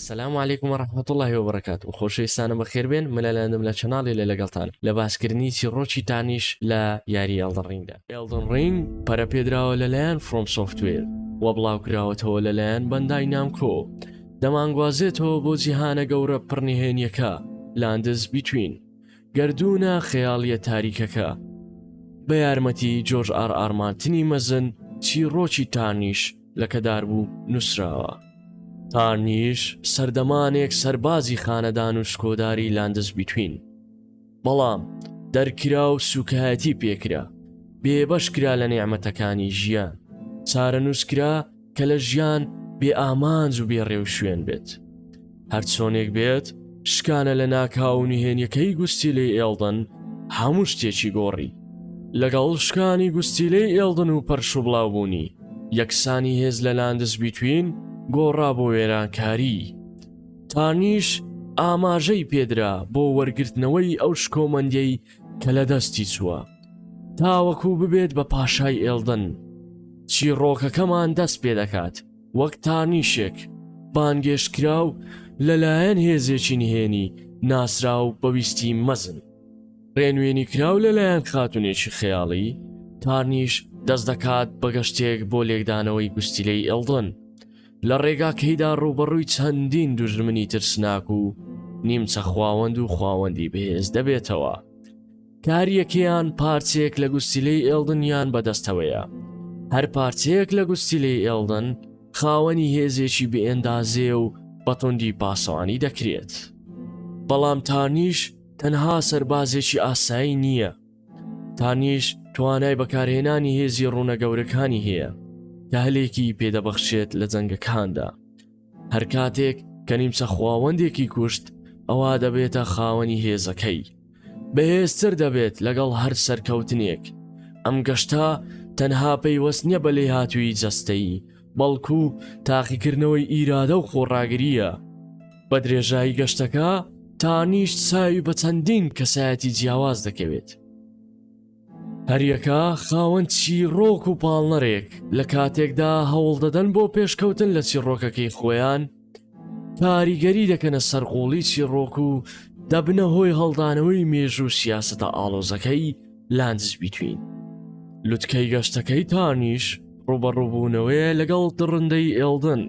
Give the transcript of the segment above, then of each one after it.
السلام علیکم و رحمة اللە و بەرەکاتو خۆشەویستانم بەخێربێن من ئەلاندم لە channel ی لە لەگەڵتان لە باسکردنی چیڕۆکی تانیش لە یاری ئێڵدن ڕینگدا ئێڵدن ڕینگ پەرەپێدراوە لەلایەن فڕۆم سۆفتوێر و بڵاوکراوەتەوە لەلایەن بەندای نامکۆ دەمانگوازێتەوە بۆ جیهانە گەورە پڕنهێنیەکە لاندز بیتوین گەردوونە خەیاڵیە تاریکەکە بە یارمەتی جۆرج ئار ئار مارتنی مەزن چیڕۆکی تارنیش لەکەدار بوو نووسراوە. تارنیش سەردەمانێک سەربازی خانەدان و شکۆداری لاندس بیتوین بەڵام دەرکرا و سوکایەتی پێکرا بێبەش کرا لە نیعمەتەکانی ژیان چارەنووس کرا کە لە ژیان بێ ئامانج و بێ ڕێوشوێن بێت. هەرچۆنێک بێت، شکانە لە ناکاو و نهێنیەکەی گوستیلەی ئێڵدن هەموو شتێکی گۆڕی. لەگەڵ شکانی گوستیلەی ئێڵدن و پەرشوبڵاوبوونی، یەکسانی هێز لە لاندس بیتوین گۆڕا بۆ وێرانکاری. تارنیش ئاماژەی پێدرا بۆ وەرگرتنەوەی ئەو شکۆمەندیەی کە لەدەستی چووە. تاوەکو ببێت بە پاشای ئێڵدن. چیڕۆکەکەمان دەست پێدەکات وەک تارنیشێک بانگێشتکراو لەلایەن هێزێکی نهێنی ناسراو بە ویستی مەزن. ڕێنوێنیکراو لەلایەن خاتونێکی خەیاڵی، تارنیش دەست دەکات بە گەشتێک بۆ لێکدانەوەی گوستیلەی ئێڵدن. لە ڕێگاکەیدا ڕووبەڕووی چەندین دوژمنی ترسناک و نیمچە خواوەند و خواوەندی بەهێز دەبێتەوە. کە هەریەکەیان پارچەیەک لە گوستیلەی ئێڵدنیان بەدەستەوەیە. هەر پارچەیەک لە گوستیلەی ئێڵدن خاوەنی هێزێکی بێئەندازەیە و بەتوندی پاسەوانی دەکرێت. بەڵام تارنیش تەنها سەربازێکی ئاسایی نییە. تارنیش توانای بەکارهێنانی هێزی ڕوونە گەورەکانی هەیە کە هەلێکی پێدەبەخشێت لە جەنگەکاندا. هەر کاتێک کە نیمچە خواوەندێکی کوشت ئەوا دەبێتە خاوەنی هێزەکەی. بەهێزتر دەبێت لەگەڵ هەر سەرکەوتنێک. ئەم گەشتە تەنها پەیوەست نییە بە لێهاتوویی جەستەیی، بەڵکو تاقیکردنەوەی ئیرادە و خۆڕاگرییە. بە درێژایی گەشتەکە، تانیش چاوی بە چەندین کەسایەتی جیاواز دەکەوێت. هەریەکە خاوەن چیڕۆک و پاڵنەرێک، لە کاتێکدا هەوڵدەدەن بۆ پێشکەوتن لە چیڕۆکەکەی خۆیان، کاریگەری دەکەنە سەر قوڵی چیڕۆک و دەبنە هۆی هەڵدانەوەی مێژوو و سیاسەتە ئاڵۆزەکەی لاندز بیتوین. لوتکەی گەشتەکەی تارنیش ڕووبەڕووبوونەوەیە لەگەڵ دڕندەی ئێڵدن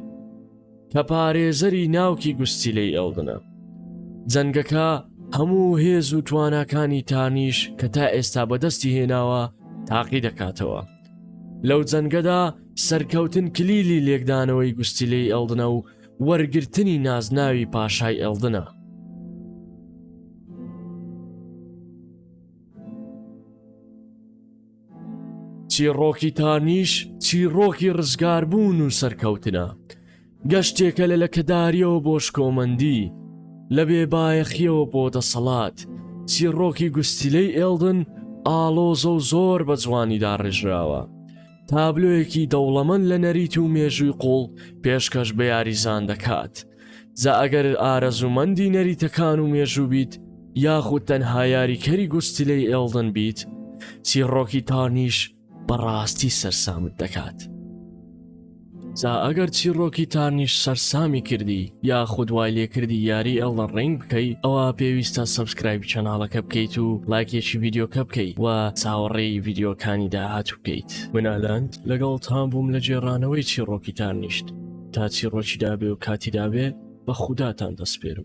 کە پارێزەری ناوکی گوستیلەی ئێڵدنە. جەنگەکە هەموو هێز و تواناکانی تارنیش کە تا ئێستا بەدەستی هێناوە تاقی دەکاتەوە. لەو جەنگەدا سەرکەوتن کلیلی لێکدانەوەی گوستیلەی ئێڵدنە و وەرگرتنی نازناوی پاشای ئێڵدنە. چیڕۆکی تارنیش چیڕۆکی ڕزگاربوون و سەرکەوتنە. گەشتێکە لە لەکەداریەوە بۆ شکۆمەندی، لە بێبایەخیەوە بۆ دەسەڵات، چیڕۆکی گوستیلەی ئێڵدن ئاڵۆزە و زۆر بە جوانی داڕێژراوە. تابلۆیەکی دەوڵەمەند لە نەریت و مێژووی قوڵ پێشکەش بە یاریزان دەکات. جا ئەگەر ئارەزوومەندی نەریتەکان و مێژوو بیت یاخود تەنها یاریکەری گوستیلەی ئێڵدن بیت، چیڕۆکی تارنیش بەڕاستی سەرسامت دەکات. جا ئەگەر چیڕۆکی تارنیش سەرسامی کردی یاخود وای لێکردی یاری ئێڵدن ڕینگ بکەی ئەوا پێویستە subscribe ی channel ەکە بکەیت و لایکێکی ڤیدیۆکە بکەی و چاوەڕێی ڤیدیۆکانی داهاتوو بکەیت. من ئالاند لەگەڵتان بووم لە گێڕانەوەی چیڕۆکی تارنیشت تا چیڕۆکی دابێ و کاتی دابێ بە خوداتان دەسپێرم.